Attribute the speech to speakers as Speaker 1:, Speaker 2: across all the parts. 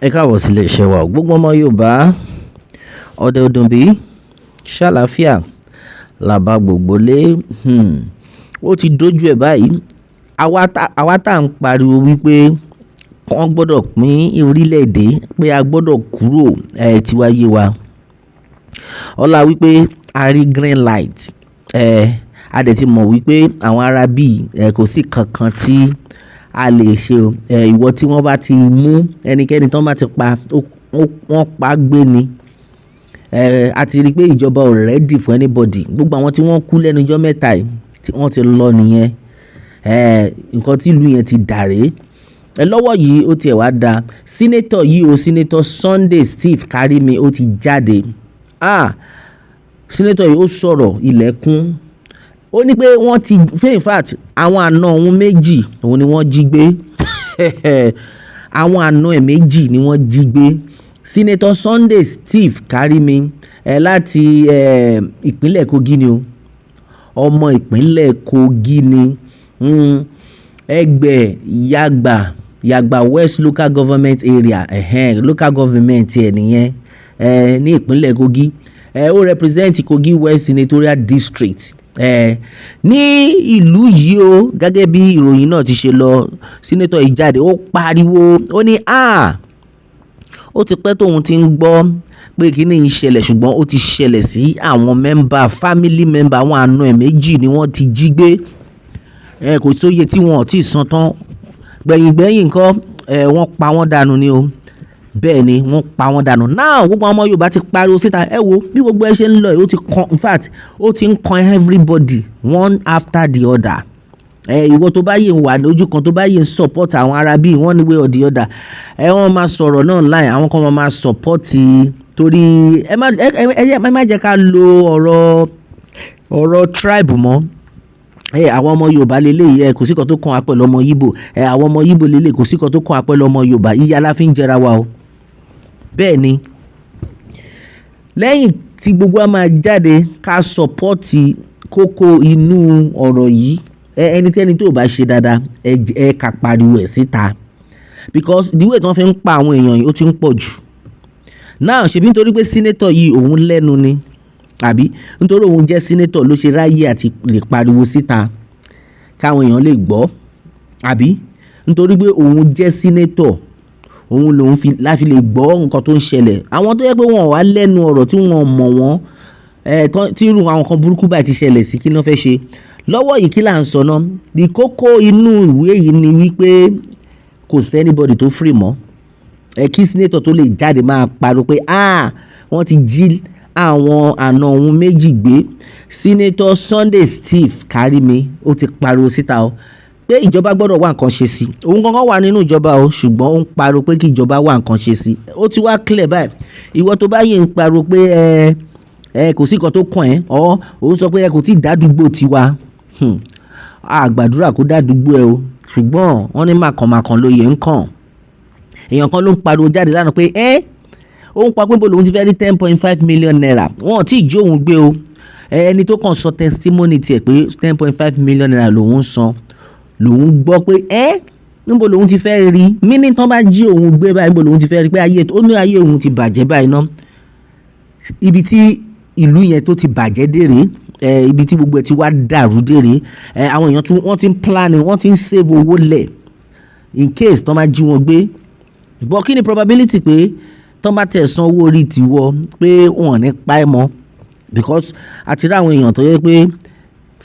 Speaker 1: Ẹ káàbọ̀ sí iléeṣẹ́ wa. Gbogbo ọmọ Yorùbá, ọdẹ ọdún bí ṣàlàáfíà làbá gbogbo lé. Ó ti dójú ẹ̀ báyìí. Àwa tá à ń pariwo wípé wọ́n gbọ́dọ̀ pín orílẹ̀-èdè, pé a gbọ́dọ̀ kúrò, ẹ̀ tiwa yé wa. Ọlá wípé a rí green light, ẹ̀ a dẹ̀ ti mọ̀ wípé àwọn ará bí ẹ̀ kò sí kankan tí a lè ṣe o. Ẹ̀ ìwọ tí wọ́n bá ti mú, ẹnikẹ́ni tí wọ́n bá ti pa, wọ́n pa gbé ni. Ẹ̀ a ti rí pé ìjọba ò ready for anybody. Gbogbo àwọn tí wọ́n kú lẹ́nu ijọ́ mẹ́ta yìí tí wọ́n ti lọ nìyẹn. Ẹ̀ nǹkan tí ìlú yẹn ti dà rèé. Ẹ lọ́wọ́ yìí, ó tiẹ̀ wá da. Senator yìí o, Senator Sunday Steve Karimi, ó ti jáde. Ah, senator yìí, ó sọ̀rọ̀ ilẹ̀kùn. Ó ní pé wọ́n ti in fact, àwọn àna òun méjì òun ni wọ́n jí gbé. Àwọn àna ẹ̀ méjì ni wọ́n jí gbé. Senator Sunday Steve Karimi ẹ láti ìpínlẹ̀ Kogi ni o. Ọmọ ìpínlẹ̀ Kogi ni. Ẹgbẹ́ Yagba, Yagba West Local Government Area, ẹ̀hẹ́n, local government ẹ̀ nìyẹn ní ìpínlẹ̀ Kogi. Ó represent Kogi West Senatorial District ní ìlú yìí o. Gẹ́gẹ́ bí ìròyìn náà ti ṣe lọ, senator yìí jáde, ó pariwo, ó ní a ó ti pẹ́ tóun ti ń gbọ́ pé kíní yìí ṣẹlẹ̀, ṣùgbọ́n ó ti ṣẹlẹ̀ sí àwọn member, family member. Àwọn àna ẹ̀ méjì ni wọ́n ti jí gbé. Ẹ kò sóye tí wọn ò tí ì san tán. Gbẹ̀yìngbẹ̀yìn nǹkan ẹ, wọ́n pa wọ́n dànù ni o. Bẹ́ẹ̀ ni, wọ́n pa wọ́n dànù. Now, gbogbo àwọn ọmọ Yorùbá ti pariwo síta. Ẹ wo bí gbogbo ẹ ṣe ń lọ yìí, ó ti kan, in fact, ó ti ń kan everybody one after the other. Ẹ ìwọ tó bá yìí ń wà lójú kan, tó bá yìí ń support àwọn ará bíi one way or the other, ẹ wọ́n máa sọ̀rọ̀ náà láì àwọn kan máa support, torí ẹ má jẹ́ ká lo ọ̀rọ̀ tribe mọ́. Ẹ àwọn ọmọ Yorùbá lélẹ́yìí, ẹ kò sí kan tó kàn wá pẹ̀lú ọmọ Íbò. Ẹ àwọn ọmọ Íbò lélẹ́yìí, kò sí kan tó kàn wá pẹ̀lú ọmọ Yorùbá. Ìyà la fi ń jẹra wa o. Bẹ́ẹ̀ ni, lẹ́yìn tí gbogbo wa máa jáde ká support kókó inú ọ̀rọ̀ yìí, ẹ ẹnikẹ́ni tó bá ṣe dáadáa, ẹ ká pariwo ẹ̀ síta, because the way tí wọ́n fi ń pa àwọn èèyàn yìí, ó ti ń pọ̀ jù now. Ṣebí nítorí pé senator yìí, òun lẹ́nu ni, àbí nítorí òun jẹ́ senator ló ṣe ráyè àti lè pariwo síta káwọn èèyàn lè gbọ́, àbí nítorí pé òun jẹ́ senator, òun lòun fi láfi lè gbọ́ nǹkan tó ń ṣẹlẹ̀? Àwọn tó yẹ pé wọ́n wá lẹ́nu ọ̀rọ̀, tí wọ́n mọ̀ wọ́n ẹ̀, tí irú àwọn kan burúkú báyìí ti ṣẹlẹ̀ sí, kí ló fẹ́ ṣe lọ́wọ́ yìí? Kí là ń sọ náà? The kókó inú ìwé yìí ni wípé kò sí anybody tó free mọ́. Ẹ kí senator tó lè jáde máa pariwo pé ah, wọ́n ti jí àwọn àna òun méjì gbé, Senator Sunday Steve Karimi, ó ti pariwo síta o pé ìjọba gbọ́dọ̀ wá nǹkan ṣe sí. Òun gangan wà nínú ìjọba o, ṣùgbọ́n ó ń pariwo pé kí ìjọba wá nǹkan ṣe sí. Ó ti wá clear báyìí. Ìwọ tó bá yìí ń pariwo pé ẹ kò sí nǹkan tó kàn ẹ́, ọ òun sọ pé ẹ kò tí ì dádúgbò tiwa, a gbàdúrà kó dádúgbò ẹ o, ṣùgbọ́n wọ́n ní màkànmákàn lóye ń kàn. Èèyàn kan ló ń pariwo jáde lánàá pé ẹ ó ń pa pé bó lòun ti fẹ́ rí ₦10.5 million, wọn ò tí ì jó òun gbé o. Ẹni tó kàn sọ testimony tiẹ̀ pé ₦10.5 million lòun ń san, lòun gbọ́ pé ẹ níbo lòun ti fẹ́ rí mí tán bá jí òun gbé báyìí, níbo lòun ti fẹ́ rí, pé ayé, ó ní ayé òun ti bàjẹ́ báyìí ná. Ibi tí ìlú yẹn tó ti bàjẹ́ dèrè ẹ, ibi tí gbogbo ẹ ti wá dàrú dèrè ẹ, àwọn èèyàn tún wọ́n ti ń plan, wọ́n ti ń save owó lẹ̀ in case tán bá jí wọn gbé. But kí ni probability pé tán bá tẹ̀ san owó orí tiwọ pé wọn ò ní pa ẹ́ mọ́? Because a ti rí àwọn èèyàn tó yẹ pé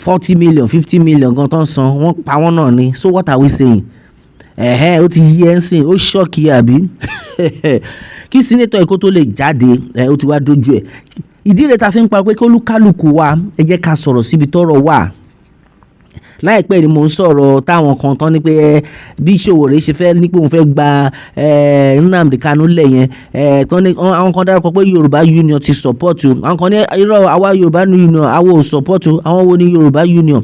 Speaker 1: 40 million, 50 million gan tán san, wọ́n pa wọ́n náà ni. So what are we saying? Ẹ̀hẹ́n, ó ti yí ẹ́ ń sìn, ó shock àbí? Kí senator Èkó tó lè jáde ẹ̀, ó ti wá dójú ẹ̀. Ìdí rẹ̀ ta fi ń pa pé kólúkálùkù wa, ẹ jẹ́ ká sọ̀rọ̀ síbi tọ́rọ̀ wà. Láìpẹ́ ni mò ń sọ̀rọ̀ táwọn kan tán ní pé ẹ bí Sowore ṣe fẹ́ ní pé òun fẹ́ gba ẹ Nnamdi Kanu lẹ̀ yẹn, ẹ tán ní àwọn kan dárúkọ pé Yorùbá Union ti support o. Àwọn kan ní irọ́, àwa Yorùbá Union, àwa ò support o. Àwọn wo ni Yorùbá Union?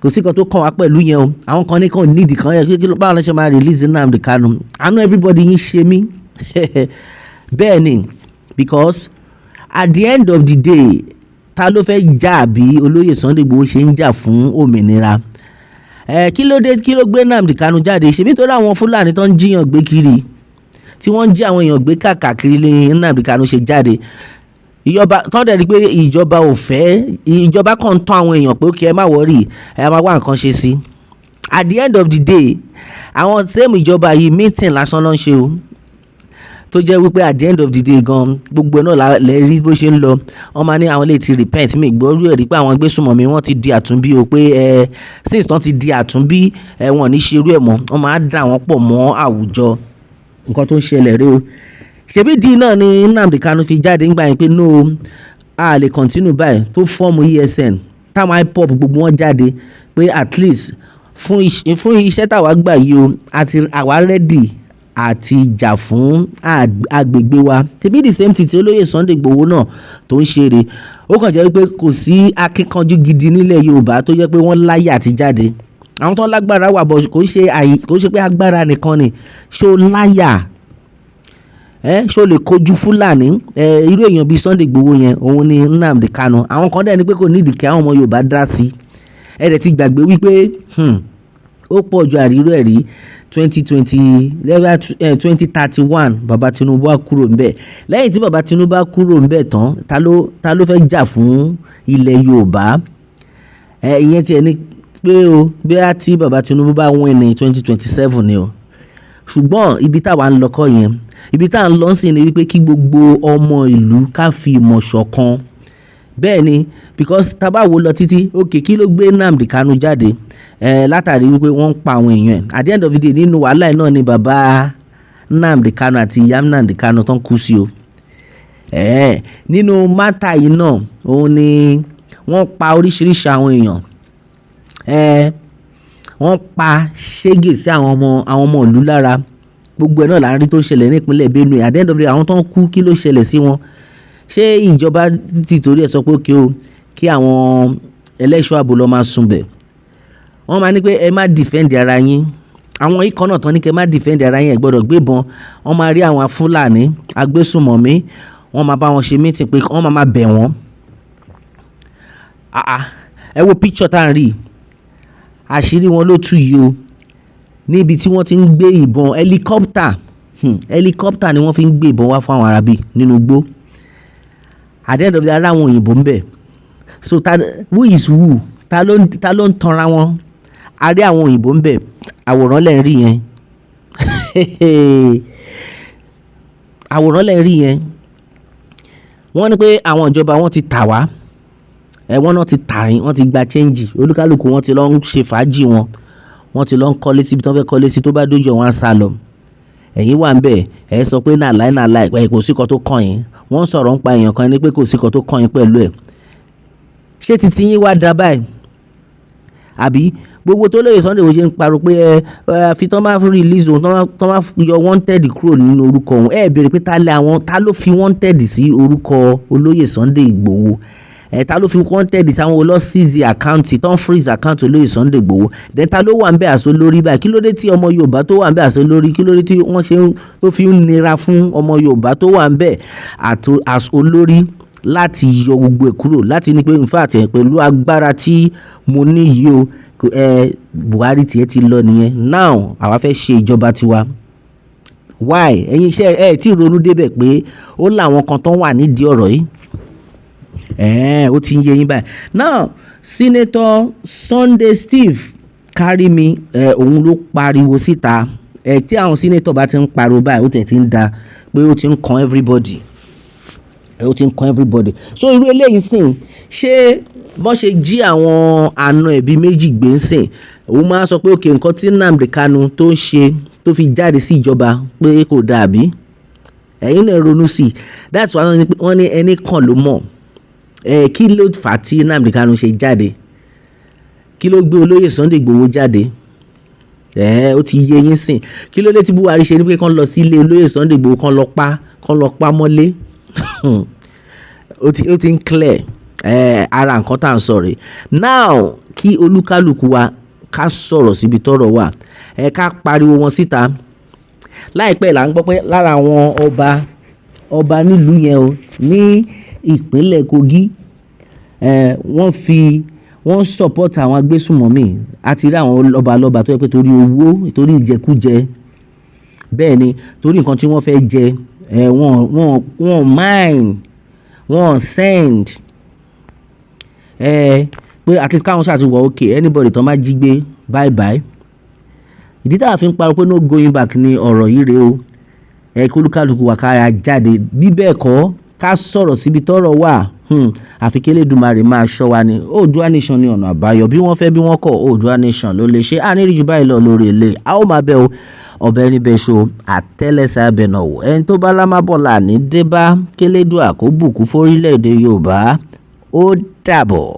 Speaker 1: Kò sí kan tó kàn wá pẹ̀lú yẹn o. Àwọn kan ní kàn nídìí kan yẹ kí báwo ló ṣe máa release Nnamdi Kanu. Àánú everybody yín ṣe mí. Bẹ́ẹ̀ ni, because at the end of the day, ta ló fẹ́ jà bí olóyè Sunday Igboho ṣe ń jà fún òmìnira ẹ? Kí ló dé? Kí ló gbé Nnamdi Kanu jáde? Ṣèbí torí àwọn Fúlàní tó ń jíyàn gbé kiri. Tí wọ́n ń jí àwọn èèyàn gbé káàkiri ní Nnamdi Kanu ṣe jáde. Ìjọba tọ́ dẹ̀ rí pé ìjọba ò fẹ́, ìjọba kàn ń tán àwọn èèyàn pé okay, ẹ má worry, ẹ máa wá nǹkan ṣe sí. At the end of the day, àwọn same ìjọba yìí, meeting lásán ló ń ṣe o, tó jẹ́ wípé at the end of the day gan, gbogbo náà lẹ rí bó ṣe ń lọ. Wọ́n máa ní àwọn lè ti repent. Mi gbọ́rú ẹ̀ rí pé àwọn gbésùmọ̀mí, wọ́n ti di àtúnbí o, pé ẹ since tán ti di àtúnbí ẹ, wọn ò ní ṣe irú ẹ̀ mọ́. Wọ́n máa dà wọ́n pọ̀ mọ́ àwùjọ. Nǹkan tó ń ṣẹlẹ̀ rí o. Ṣebí dí náà ni Nnamdi Kanu fi jáde ńgbà yẹn pé no, a lè continue báyìí, tó form ESN, táwọn IPOB gbogbo wọn jáde pé at least fún iṣẹ́ táwa gbà yìí o, àti àwa ready àti jà fún agbègbè wa. Ṣebí the same thing tí olóyè Sunday Igboho náà tó ń ṣe rè. Ó kàn jẹ́ wípé kò sí akíkanjú gidi nílẹ̀ Yorùbá tó jẹ́ pé wọ́n láyà àti jáde. Àwọn tó lágbára wà bọ̀, kò ṣe àyè, kò ṣe pé agbára nìkan ni. Ṣó láyà ẹ? Ṣó lè kojú Fúlàní ẹ? Irú èèyàn bíi Sunday Igboho yẹn, òun ni Nnamdi Kanu. Àwọn kan dẹ̀ ní pé kò nídìí kí àwọn ọmọ Yorùbá dá sí. Ẹ dẹ̀ ti gbàgbé wípé ó pọ̀ ju àríró ẹ̀ rí. 2020, 2031, bàbá Tinubu á kúrò ńbẹ̀. Lẹ́yìn tí bàbá Tinubu á kúrò ńbẹ̀ tán, ta ló fẹ́ jà fún ilẹ̀ Yorùbá ẹ? Ìyẹn tiẹ̀ ní pé o bí a tí bàbá Tinubu bá win ní 2027 ni o. Ṣùgbọ́n ibi táwa ń lọ kọ́ yẹn. Ibi tá à ń lọ sí ni wípé kí gbogbo ọmọ ìlú ká fi ìmọ̀ ṣọ̀kan. Bẹ́ẹ̀ ni, because tá bá wo lọ títí, okay, kí ló gbé Nnamdi Kanu jáde? Ẹ látàrí wípé wọ́n ń pa àwọn èèyàn ẹ̀. At the end of the day, nínú wàhálà yìí náà ni bàbá Nnamdi Kanu àti ìyá Nnamdi Kanu tán kú sí o. Ẹ nínú matter yìí náà, òun ni wọ́n pa oríṣiríṣi àwọn èèyàn. Ẹ wọ́n pa ṣégè sí àwọn ọmọ ìlú lára. Gbogbo ẹ̀ náà là ń rí tó ṣẹlẹ̀ ní ìpínlẹ̀ Benue. At the end of the day, àwọn tó ń kú, kí ló ṣẹlẹ̀ sí wọn? Ṣé ìjọba ti torí ẹ̀ sọ pé okay o, kí àwọn ẹlẹ́ṣọ́ ààbò lọ máa sùn bẹ̀? Wọ́n máa ní pé ẹ má defend ara yín. Àwọn ikọ̀ náà tán ní kí ẹ má defend ara yín, ẹ gbọ́dọ̀ gbébọn. Wọ́n máa rí àwọn Fúlàní agbésùmọ̀mí, wọ́n máa bá wọn ṣe meeting pé wọ́n máa máa bẹ̀ wọ́n. Ah ah, ẹ wo picture tá à ń rí, àṣírí wọn ló tú yìí o, níbi tí wọ́n ti ń gbé ìbọn. Helicopter, helicopter ni wọ́n fi ń gbé ìbọn wá fún àwọn arábí nínú igbó. At the end of the day, ara àwọn òyìnbó ń bẹ̀. So ta, who is who? Ta ló ń tanra wọn? A rí àwọn òyìnbó ń bẹ̀. Àwòrán lẹ̀ ń rí yẹn, àwòrán lẹ̀ ń rí yẹn. Wọ́n ní pé àwọn ìjọba, wọ́n ti tà wá. Ẹ wọ́n náà ti tà yín, wọ́n ti gba change. Olúkálùkù wọn ti lọ ń ṣe fàájì wọn, wọ́n ti lọ ń kọ́lé síbi tí wọ́n fẹ́ kọ́lé sí. Tó bá dójú ẹ̀, wọ́n á sá lọ. Ẹ̀yin wà ń bẹ̀, ẹ sọ pé náà láì náà láì, ẹ kò sí kan tó kàn yín. Wọ́n sọ̀rọ̀ ń pa èèyàn kan ní pé kò sí kan tó kàn yín pẹ̀lú ẹ̀. Ṣé titi yín wá da báyìí? Àbí gbogbo tó lóye Sunday wo ṣe ń pariwo pé ẹ àfi tán bá release òun, tán bá yọ wanted kúrò nínú orúkọ òun? Ẹ béèrè pé ta lẹ àwọn, ta ló fi wanted sí orúkọ olóyè Sunday Igboho? Ẹ ta ló fi wanted sí? Àwọn olóò seize account, tán freeze account olóyè Sunday Igboho? Then ta ló wà ń bẹ̀ àṣọ lórí báyìí? Kí ló dé tí ọmọ Yorùbá tó wà ń bẹ̀ àṣọ lórí, kí ló dé tí wọ́n ṣe ń tó fi ń nira fún ọmọ Yorùbá tó wà ń bẹ̀ àti olórí láti yọ gbogbo ẹ̀ kúrò, láti ní pé in fact, ẹ̀ pẹ̀lú agbára tí mo ní yìí o, ẹ Buhari tiẹ̀ ti lọ nìyẹn, now àwa fẹ́ ṣe ìjọba tiwa? Why? Ẹ̀yin iṣẹ́ ẹ tí ronú débẹ̀ pé ó láwọn kan tó wà nídìí ọ̀rọ̀ yìí. Ẹ̀ẹ́n, ó ti ń yé yín báyìí. Now, Senator Sunday Steve Karimi ẹ̀, òun ló pariwo síta. Ẹ̀ tí àwọn senator bá ti ń pariwo báyìí, ó tẹ̀ ti ń da pé ó ti ń kan everybody ẹ̀, ó ti ń kan everybody. So irú eléyìí sìn, ṣé bọ́n ṣe jí àwọn àna ẹ̀bí méjì gbé ń sìn, òun máa sọ pé okay, nǹkan tí Nnamdi Kanu tó ń ṣe tó fi jáde sí ìjọba pé kò dáa? Àbí ẹ̀yin náà ronú sí i? That's why wọ́n ní ẹni kan ló mọ̀ ẹ̀. Kí ló fà á tí Nnamdi Kanu ṣe jáde? Kí ló gbé olóyè Sunday Igboho jáde? Ẹ̀ ó ti yé yín sìn. Kí ló dé tí Buhari ṣe ní pé kán lọ sí ilé olóyè Sunday Igboho, kán lọ pa mọ́lé? Ó ti ń clear. Ẹ̀ ara nǹkan tá à ń sọ rèé. Now, kí olúkálùkù wa ká sọ̀rọ̀ síbi tọ́rọ̀ wà, ẹ ká pariwo wọn síta. Láìpẹ́ là ń gbọ́ pé lára àwọn ọba ọba nílùú yẹn o, ní ìpínlẹ̀ Kogi, ẹ wọ́n fi wọ́n support àwọn agbésùmọ̀mí. Àti rí àwọn lọ́balọ́ba tó yẹ pé torí owó, torí ìjẹkújẹ, Bẹ́ẹ̀ ni, torí nǹkan tí wọ́n fẹ́ jẹ ẹ, wọ́n mind, wọ́n send ẹ pé at least káwọn ṣáà ti wọ̀. Okay, anybody tó máa jí gbé, bye bye. Ìdí tá a fi ń pariwo pé no going back ni ọ̀rọ̀ yìí rèé o. Ẹ kí olúkálùkù wà kára jáde. Bí bẹ́ẹ̀ kọ́, ká sọ̀rọ̀ síbi tọ́rọ̀ wà. Àfi kí Elédùmarè máa ṣọ́ wa ni. Oòduà Nation ní ọ̀nà àbáyọ. Bí wọ́n fẹ́, bí wọ́n kọ̀, Oòduà Nation ló lè ṣe. A ní rí ju báyìí lọ lórí ilé. A ó máa bẹ́ o, ọbẹ̀ níbẹ̀ ṣo àtẹ́lẹsẹ̀ abẹnà wò. Ẹni tó bá lámábọ̀ là ní débá. Kélédùà kó bùkún fórílẹ̀-èdè Yorùbá. Ó dàbọ̀.